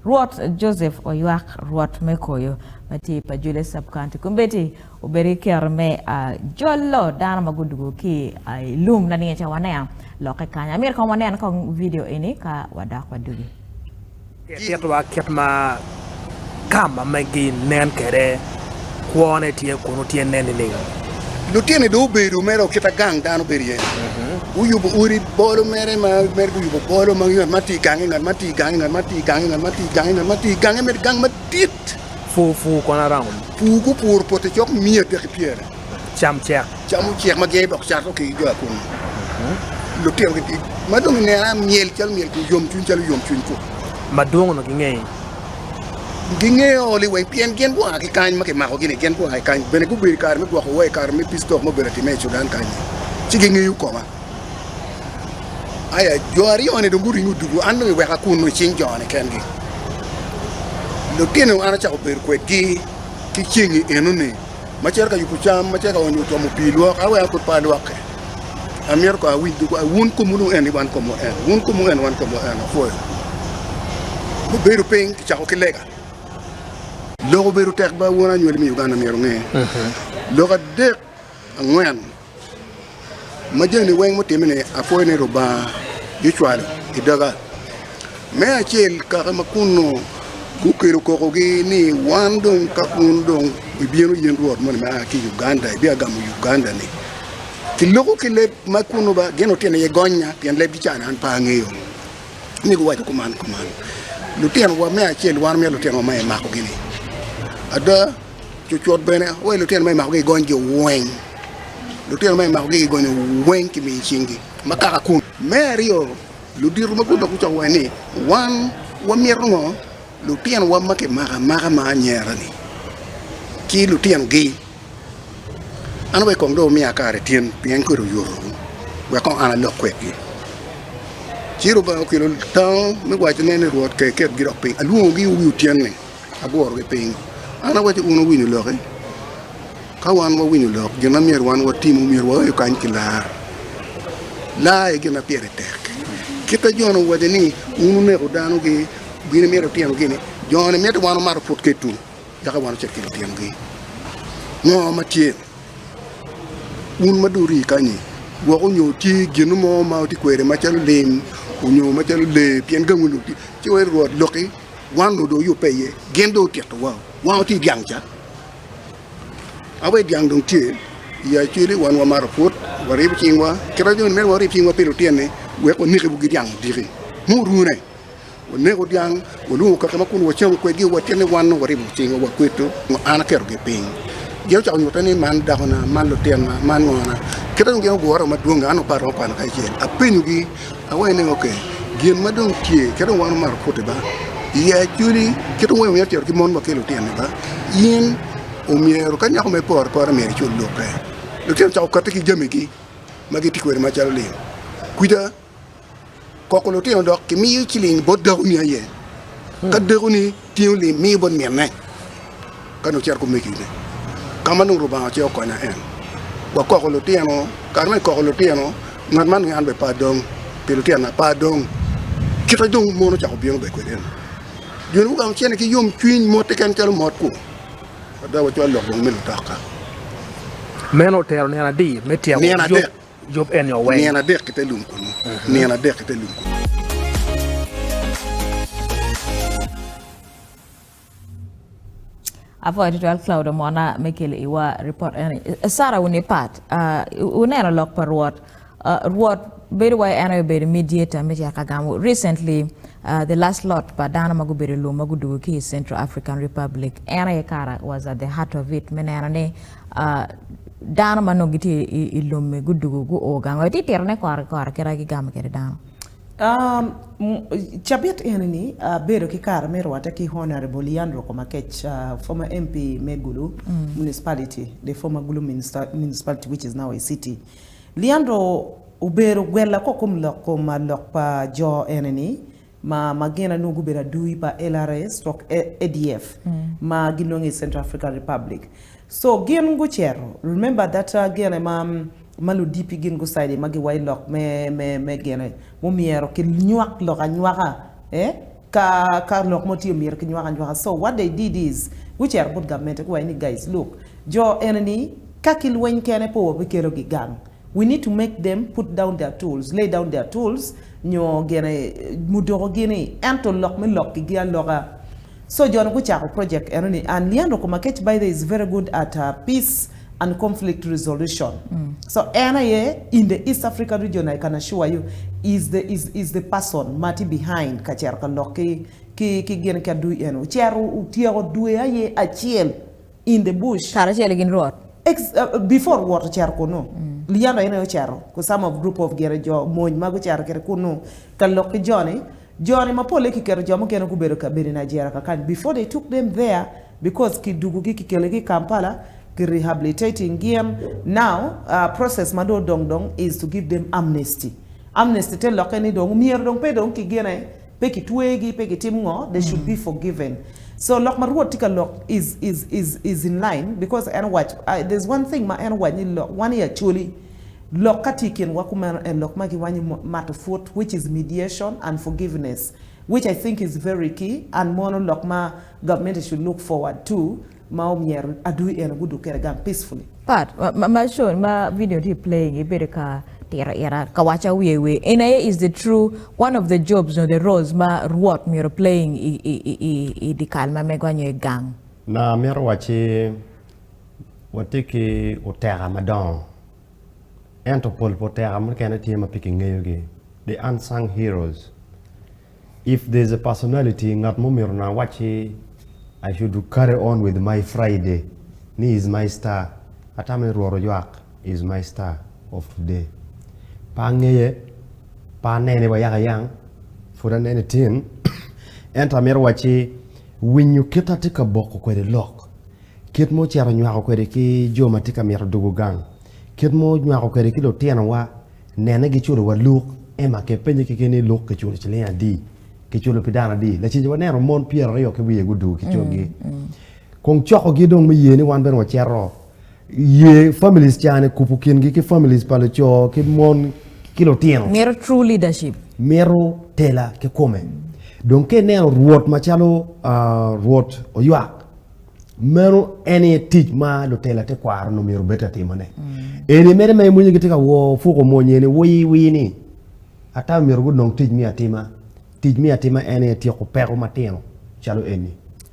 Rwot Joseph Oywak Rwot me Koyo ma tye i Pajule Sub-County kombeddi obedo ki kero me jolo dano ma gudwogo ki i lum laninge ca waneno lokke kany. Amito kong wanen kong vidio eni ka wadok wadugi. Titwa kit ma ka ma megi nen kwede, kwone tye kunu tye nen nining? Lutini dong obedo mere kit a gang dano bedo iye ni. Guyubo odi bolo mere ma mere guyubo bolo ma ngat ma tye i gange, ngat ma tye i gange, ngat ma tye i gange, ngat ma tye i gange, ngat ma tye i gange mere gang madit. Pur pur kono around. Pur gupuro pote cok miya adek ki pyere. Cam cek. Cam ocek ma gin dok cato ki jo akunu. Lutino gitye ma dong inena myel calo myel ku yomcwiny calo yomcwiny ku. Madwong onongo gingeyi. Gingeyo liweng pien gin gua ki kany ma kimakogi-ni, gin gua ki kany bene gubedo i kare me gwoko wa i kare me peace talk ma obedo atime i Sudan kany-nyi, ci gingeyo koma. Aya, jo aryo-ni dong guringo odugo, an dong iweka kunnu i cing jo-ni kengi. Lutino an acako bedo kwedgi ki cengi enoni, ma cito ka yubo cam, ma cito ka onyo como pii lwok, aweko pud pe alwokke. Amito kong awiny dogwa, wun komwu dong eni, wan komwa en, wun komwu en, wan komwa en, apwoyo. Wabedo piny, kicako ki lega. Lok obedo tek ba wun anywali me Uganda myero wunge. Lok adek angwen ma jami weng mutimme ni apwoyo ni Rubanga gicwalo i doga. Me acel kaka ma kunnu gukelo kokogi ni wan dong ka kun dong ibino yin Rwot moni ma a ki i Uganda ibia gamo Uganda ni kiloko ki leb ma kunnu ba gin otino iye gonya pien lebgi cani an pe angeyo ni guwaco kuman kuman lutinowa me acel wan myero lutinowa ma imakogi ni ada Cucut bene, wai lutino ma imakogi igonygi weng. Lutino ma imakogi gigonyo weng kimiyo i cinggi ma kaka kun. Me aryo, ludito ma gudok gucako waco ni, Wan wamito ngo? Lutinowa ma kimako amaka ma anyera-ni ki lutinogi. An wek kong dong wumiya kare tin, pien kwede oyuto, wek kong an alok kwedgi. Ci Rubanga okelo tango me wacone ni, Rwot, ke iketgi dok piny. Alwongogi i wi otyeno-ni. Agurogi piny. An awaco wun wuwinyo loki? Ka wan wawinyo lok, gin ma myero wan watim omyero waoyo kany ki lar. Lar aye gin ma pire tek. Kit ma Jon owaco ni, Wun wuneko danogi, gin imito litinogi-ni, jo-ni mito wan wumato put kedwu, yaka wan wucit ki litinogi. Ngo ma tye? Wun ma dong wuri kany-nyi, gwok onyo tye gin mo ma wutye kwede macalo lim onyo macalo lee pien gangwu dong tye, ci wai Rwot loki. Wan onongo dong oyubbe iye, gin dong otito wa, wan watye i dyang ca. Awe dyang dong tye i Acholi, wan wamato put, waribo cingwa, kit ma joni mito warib cingwa pi lutino-ni wek waneki gi dyang odiki murune. Waneko dyang, walwongo kaka ma kun wacamo kwedgi, watito ni wan nongo waribo cingwa wakweto, an aketogi piny. Gin ocako nyutte ni man dakona, man lutinona, man ngona. Kit ma dong gin ogure madwong-ngi, an onongo pe aromo kwano kacel. Apenyogi. Awaco ni, Ok, gin ma dong tye, kit ma wan wamato put-ti ba, i Acholi, kit ma wamito cito ki mon wa ki lutino-ni ba, in omyero ka nyako ma iporo kore myero icul lukke. Lutino ocako katti ki jamigi ma gitye kwede macalo lim. Kwija koko lutino dok kimiyo ciling bot dakoni aye. Ka dakoni tingo lim miyo bot minne. Ka nongo cito ki omegine, ka ma nongo Rubanga ce okonya en, wakoko lutino, kare ma ikoko lutino, ngat man nongo an bene pe adong, pi lutinona pe adong. Kite dong mon ocako bino bene kwede eno. Joni gugamo cene ki yomcwiny, mot keken calo mot ku. Ada wacwalo lok dong me lutoka. Meno otero nino adi me tyeko Nino adek. yub eni oweng? Nino adek ki te lum kunu. Nino adek ki te lum kunu. Apwoyo tutwal Cloud Omona me kelo iwa report eni. Sarah wuni pat, wuneno lok pa Rwot. Rwot bedo wai en aye obedo mediator me cito ka gamo. Recently, the last lot pa dano ma gubedo lum ma gudwogo ki i Central African Republic, en aye kara was at the heart of it me neno ni dano ma nongo gitye i lum-mi gudwogo guo gang. Itye titone kore ki kore kit ma gigamo kwede dano. Cabit eni-ni abedo ki kare me rwatte ki Honourable Leandro Komakech, former MP me Gulu Municipality, the former Gulu Municipality which is now a city. Leandro obedo gwella ko kom lok kom lok pa jo eni-ni ma ma gin anongo gubedo adui pa LRA stroke ADF ma ginonge i Central African Republic. So gin gucito, remember that gene ma ma ludipi gin gucide ma giwaco lok me me me gene mumyero ki nywak lok anywaka eh? Ka ka lok mo tye myero ki nywak anywaka so what they did is gucito bot gamente guwaco ni guys look jo eni ni ka ki lweny kene pe wabikelo gi gang we need to make them put down their tools lay down their tools nyo gine mudoko gi ni ento lok me lok ki gi aloka so jo ni gucako project eno ni and Leandro Komakech by the is very good at peace and conflict resolution so en aye in the East Africa region I can assure you is the is is the person ma tye behind ka cito ka lok ki ki ki gin ki adui eno ocito otyeko dwe aye acel in the bush Karacel gin Rwot. Ex before Rwot ocito kunu Leandro en aye ocito ku some of group of gire jo mony ma gucito kede kunu ka lok ki joni joni ma pole kiketo jo mukene gubedo ka bedo i Nigeria kakany before they took them there because kidugugi kikelogi i Kampala ki rehabilitating gin now process ma dong odong dong is to give them amnesty amnesty te lokke ni dong myero dong pe dong ki gine pe ki twegi pe ki tim ngo they should be forgiven so lok ma Rwot tye ka lok is is is is in line because en owaco there's one thing ma en owaco ni lok wan i Acholi lok ka tye i kinwa kumeno en lok ma giwanyo mato put which is mediation and forgiveness which I think is very key and mono lok ma government should look forward to ma omyero adui eno gudug kede gang peacefully. Pat, ma show ma video tye playing ibedo ka tiro ira ka waca wiye wiye en aye is the true one of the jobs nyo the roles ma Rwot myero playing i i i i dikal ma megwa nyo i gang. Na amito wacci watye ki oteka madongo ento pol pa oteka mukene tye ma pe kingeyogi the unsung heroes. If there is a personality ngat mo myero onongo awacci I should carry on with my Friday ni is my star atamo ni Rwot oywak is my star of today pe angeye pe anene wa yaka yang pud anene tin ento amito wacci winyo kit atye ka boko kwede lok kit ma ocito onywako kwede ki jo ma tye ka mito dugo gang kit ma onywako kwede ki lutinowa Nene giculo wa luk, ema ke penye keken ni luk kiculo ciling adi, kiculo pi dano adi. Lacen waneno mon pyeraryo ki wiye gudugo ki coggi. Kong cokogi dong me ye ni wan bene wacito. Ye families cani kubo kingi ki families pa luco ki mon ki lutino. Mito true leadership. Mito tela kikome. Dong ka ineno Rwot macalo Rwot oywak, Meno en aye tic ma lutela tekwaro onongo myero obed ka timone. Eni mere ma imwonyo gitye ka woo puko mony eni wii wii ni ata myero gunong tic me atima. Tic me atima en aye tyeko peko matino calo eni.